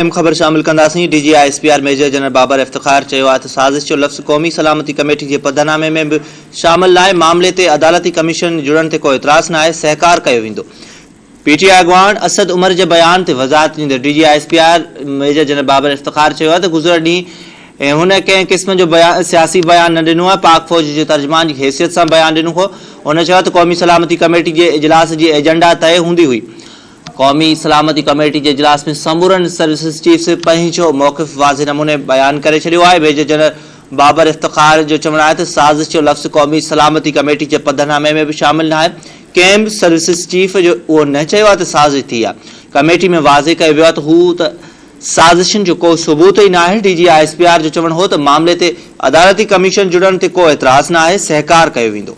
اهم خبر شامل ڪنداسين، D G I S P R major general Babar Iftikhar چيو آهي ته سازش جو لفظ قومي سلامتي ڪميٽي جي پڌرنامي ۾ به شامل ناهي، معاملي تي عدالتي ڪميشن جڙڻ تي ڪو اعتراض ناهي، سهڪار ڪيو ويندو. پي ٽي آء اڳواڻ اسد عمر جي بيان تي وضاحت ڏيندي D G I S P R major general Babar Iftikhar چيو آهي ته گذريل ڏينهن هن ڪنهن قسم جو سياسي بيان نه ڏنو آهي، پاڪ فوج جي ترجمان جي حيثيت سان بيان ڏنو هو. هن چيو ته قومي سلامتي ڪميٽي جي اجلاس جي ايجنڊا طئي هوندي هئي. قومي سلامتي ڪميٽي جي اجلاس ۾ سمورن سروسز چيفس پنهنجو موقف واضح نموني بيان ڪري ڇڏيو آهي. ميجر جنرل بابر افتخار جو چوڻ آهي ته سازش جو لفظ قومي سلامتي ڪميٽي جي پڌرنامي ۾ به شامل ناهي، ڪنهن به سروسز چيف جو اهو نه چيو آهي ته سازش ٿي آهي، ڪميٽي ۾ واضح ڪيو ويو آهي ته هو ته سازشن جو ڪو ثبوت ئي ناهي، D G I S P R جو چوڻ هو ته معاملي تي عدالتي ڪميشن جڙڻ تي ڪو اعتراض ناهي، سهڪار ڪيو ويندو.